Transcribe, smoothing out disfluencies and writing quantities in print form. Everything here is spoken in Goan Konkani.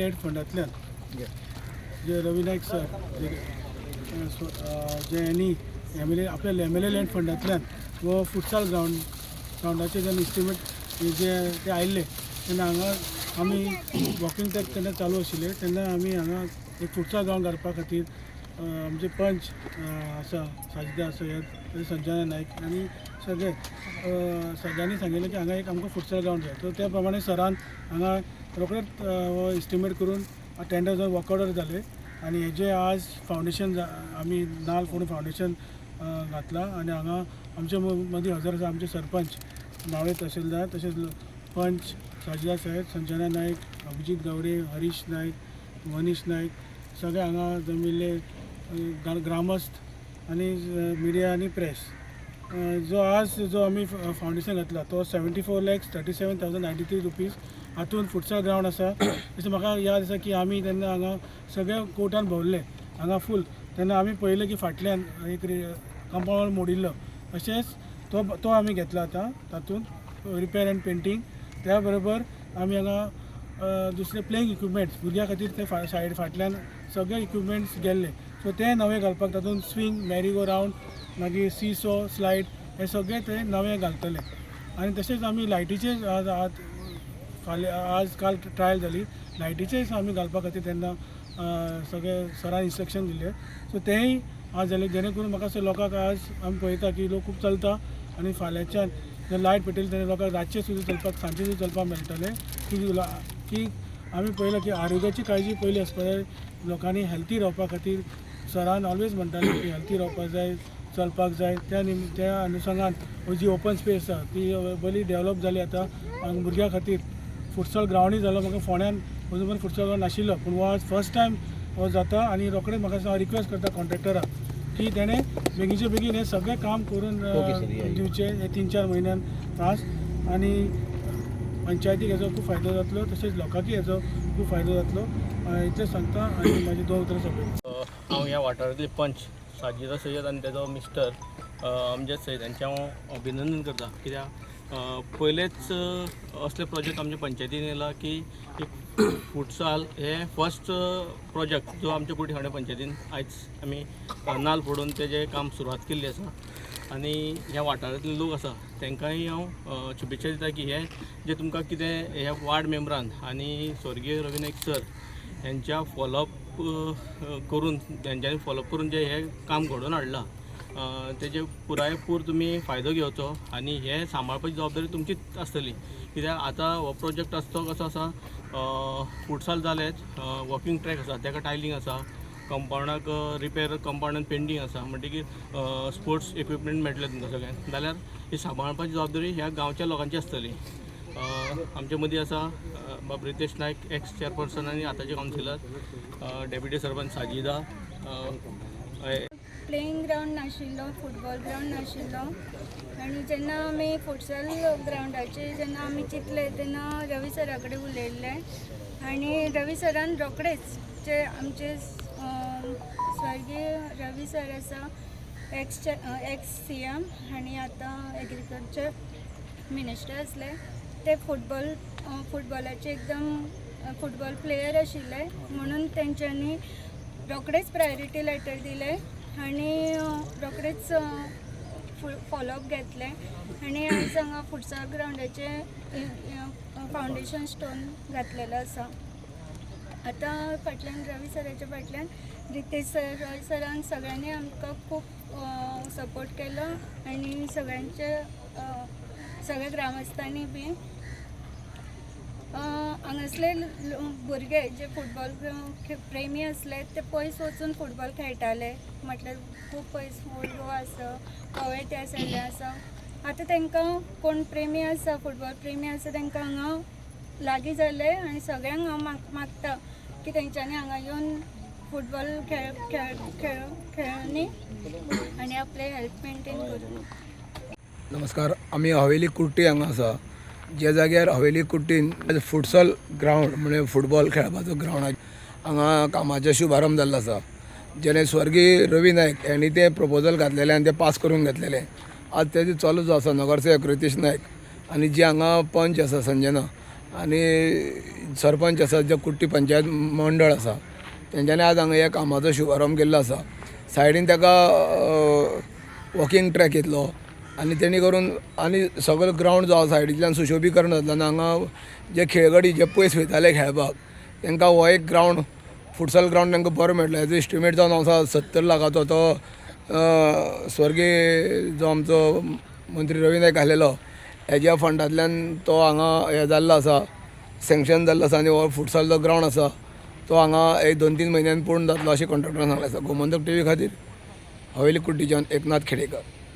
लॅड फंडांतल्यान जे रवी नायक सर जे जे यांनी एम एल ए आपल्या एम एल ए लँड फंडांतल्यान हो फुटसाल ग्रावंडाचें जेन्ना इस्टिमेट जे ते आयिल्ले तेन्ना हांगा आमी वॉकिंग ट्रॅक तेन्ना चालू आशिल्ले, तेन्ना आमी हांगा एक फुटसाल ग्रावंड घालपा खातीर आमचे पंच आसा साजिदा सय्यद, संजना नायक आनी सगळे सगळ्यांनी सांगिल्लें की हांगा एक आमकां फुटसाल ग्रावंड जाय. सो त्या प्रमाणे सरान हांगा रोखडेच हो इस्टिमेट करून टेंडर जावन वर्क ऑर्डर जाले आनी हेजे आज फावंडेशन आमी नाल फोडून फावंडेशन घातलां. आनी हांगा आमचे मदीं हजर आसा आमचे सरपंच मावळे तहसीलदार, तशेंच पंच साजिदा सय्यद, संजना नायक, अभिजीत गावडे, हरीश नायक, मनीष नायक, सगळे हांगा जमिल्ले ग्रामस्थ आनी मिडिया आनी प्रेस. जो आज जो आमी फावंडेशन घातला तो 74,37,093 rupees. हातून फुटसाल ग्रावंड आसा. तशें म्हाका याद आसा की आमी तेन्ना हांगा सगळे कोर्टान भोंवले हांगा फूल. तेन्ना आमी पळयलें की फाटल्यान एक कंपाउंड मोडिल्लो, तशेंच तो तो आमी घेतला. आतां तातूंत रिपेर एंड पेंटींग, त्या बरोबर आमी हांगा दुसरे प्लेइंग इक्विपमेंट्स भुरग्यां खातीर ते सायड फाटल्यान सगळे इक्विपमेंट्स गेल्ले, सो ते नवे घालपाक तातूंत स्विंग, मॅरी गो रावंड, मागीर सी सो, स्लायड हे सगळे ते नवे घालतले. आनी तशेंच आमी लायटीचे आज आज फाल्यां आज काल ट्रायल जाली लायटीचेय आमी घालपा खातीर. तेन्ना सगळे सरान इन्स्ट्रक्शन दिल्ले, सो तेंय आज जालें, जेणे करून म्हाका दिसता लोकांक आज आमी पळयता की लोक खूब चलता आनी फाल्यांच्यान जेन्ना लायट पेटयली तेन्ना लोकांक रातचें सुद्दां चलपाक, सांजचें सुद्दां चलपाक मेळटलें. की आमी पळयलां की आरोग्याची काळजी पयली आसपा जाय. लोकांनी हेल्थी रावपा खातीर सरान ऑलवेज म्हणटाले की हेल्थी रावपाक जाय, चलपाक जाय. त्या अनुशंगान जी ओपन स्पेस आसा ती बरी डेवलप जाली. आतां हांगा भुरग्यां खातीर फुटसॉल ग्रावंडूय जालो. म्हाका फोंड्यान अजून पर्यंत फुटसॉल ग्रावंड नाशिल्लो, पूण हो आज फर्स्ट टायम हो जाता. आनी रोखडेच म्हाका हांव रिक्वेस्ट करता कॉन्ट्रॅक्टराक की तेणें बेगीनचे बेगीन हें सगळें काम करून दिवचें हे 3-4 म्हयन्यान फास्ट. आनी पंचायतीक हेजो खूब फायदो जातलो, तशेंच लोकांकय हेजो खूब फायदो जातलो, इतलें सांगता आनी म्हाजी दोन उतरां सोंपयता. हांव ह्या वाठारांतले पंच साजिदा सय्यद आनी तेजो मिस्टर अमजद सय्यद हांचें हांव अभिनंदन करता, कित्याक पयलेच असले प्रोजेक्ट आमच्या पंचायतीन येयला की एक फुटसाल हे फर्स्ट प्रोजेक्ट जो आमच्या कुर्टी खांडे पंचायतीन आयज आमी नाल फोडून तेजें काम सुरवात केल्ली आसा. आनी ह्या वाठारांतले लोक आसा तांकांय हांव शुभेच्छा दिता की हे जे तुमकां कितें ह्या वार्ड मेंबरान आनी स्वर्गीय रवी नायक सर हेंच्या फॉलोअप करून, तेंच्यांनी फॉलोअप करून जे हें काम घडोवन हाडलां, तेजे पुराय पूर तुमी फायदो घेवचो आनी हें सांबाळपाची जबाबदारी तुमचीच आसतली, कित्याक आतां हो प्रोजेक्ट आसा तो कसो आसा, फुटसाल जालेच, वॉकिंग ट्रॅक आसा तेका टायलींग आसा, कंपावंडाक रिपेर, कंपावंडान पेंटींग आसा, म्हणटकीर स्पोर्ट्स इक्विपमेंट मेळटले तुमकां सगळ्यांक. जाल्यार ही सांबाळपाची जबाबदारी ह्या गांवच्या लोकांची आसतली. आमचे मदीं आसा बाब रितेश नायक, एक्स चेअरपर्सन आनी आतांचे councillor, deputy sarpanch Sajida. Playing ground नाशिल्लो, फुटबॉल ग्रावंड नाशिल्लो. आनी जेन्ना आमी फुटसल ग्रावंडाचेर जेन्ना आमी चिंतलें तेन्ना रवी सरा कडेन उलयल्लें आनी रवी सरान रोखडेच जे आमचे स्वर्गीय रवी सर आसा, एक्स सीएम आनी आतां एग्रीकल्चर मिनिस्टर आसले, ते फुटबॉलाचे एकदम फुटबॉल प्लेयर आशिल्ले म्हणून तेंच्यांनी रोखडेच प्रायोरिटी लेटर दिलें आनी रोखडेच फॉलोअप घेतलें आनी आयज हांगा फुटसाल ग्रावंडाचें फावंडेशन स्टोन घातलेलो आसा. आतां फाटल्यान रवी सराच्या फाटल्यान रितेश सर, रॉय सरान सगळ्यांनी आमकां खूब सपोर्ट केलो आनी सगळ्यांचे सगळ्या ग्रामस्थांनी बी हांगासले भुरगे जे फुटबॉल प्रेमी आसले ते पयस वचून फुटबॉल खेळटाले, म्हटल्यार खूब पयस, ओल्ड गोवा आसा, कवळे त्या सायडीन आसा. आतां तांकां कोण प्रेमी आसा, फुटबॉल प्रेमी आसा, तांकां हांगा लागीं जाले. आनी सगळ्यांक हांव मागता की तेंच्यांनी हांगा येवन फुटबॉल खेळ खेळ खेळ खेळनी आनी आपले हेल्थ मेंटेन करून. नमस्कार. आमी हवेली कुर्टी हांगा आसा, ज्या जाग्यार हवेली कुर्टीन फुटसल ग्रावंड म्हणजे फुटबॉल खेळपाचो ग्रावंड हांगा कामाचो शुभारंभ जाल्लो आसा, जेणे स्वर्गीय रवी नायक हांणी तें प्रपोजल घातलेलें आनी तें पास करून घेतलेलें. आज तेजें चालू जो आसा नगरसेवक रितेश नायक आनी जे हांगा पंच आसा संजना आनी सरपंच आसा, जे कुट्टी पंचायत मंडळ आसा, तेंच्यांनी आज हांगा ह्या कामाचो शुभारंभ केल्लो आसा. सायडीन ताका वॉकिंग ट्रॅक येतलो आनी तेणी करून आनी सगळो ग्रावंड जो आसा सायडींतल्यान सुशोबीकरण जातलें. आनी हांगा जे खेळगडी जे पयस वयताले खेळपाक तांकां हो एक ग्रावंड, फुटसल ग्रावंड तांकां बरो मेळटलो. हेजो एस्टिमेट जावन आसा 70 लाखाचो. तो स्वर्गीय जो आमचो मंत्री रवी नायक आसलेलो हेज्या फंडांतल्यान तो हांगा हें जाल्लो आसा, सँक्शन जाल्लो आसा. आनी हो फुटसल जो ग्रावंड आसा तो हांगा एक 2-3 म्हयन्यान पूर्ण जातलो अशें कॉन्ट्रॅक्टरान सांगलें आसा. गोमंतक टीव्ही खातीर हवेली कुट्टीच्यान एकनाथ खेडेकर.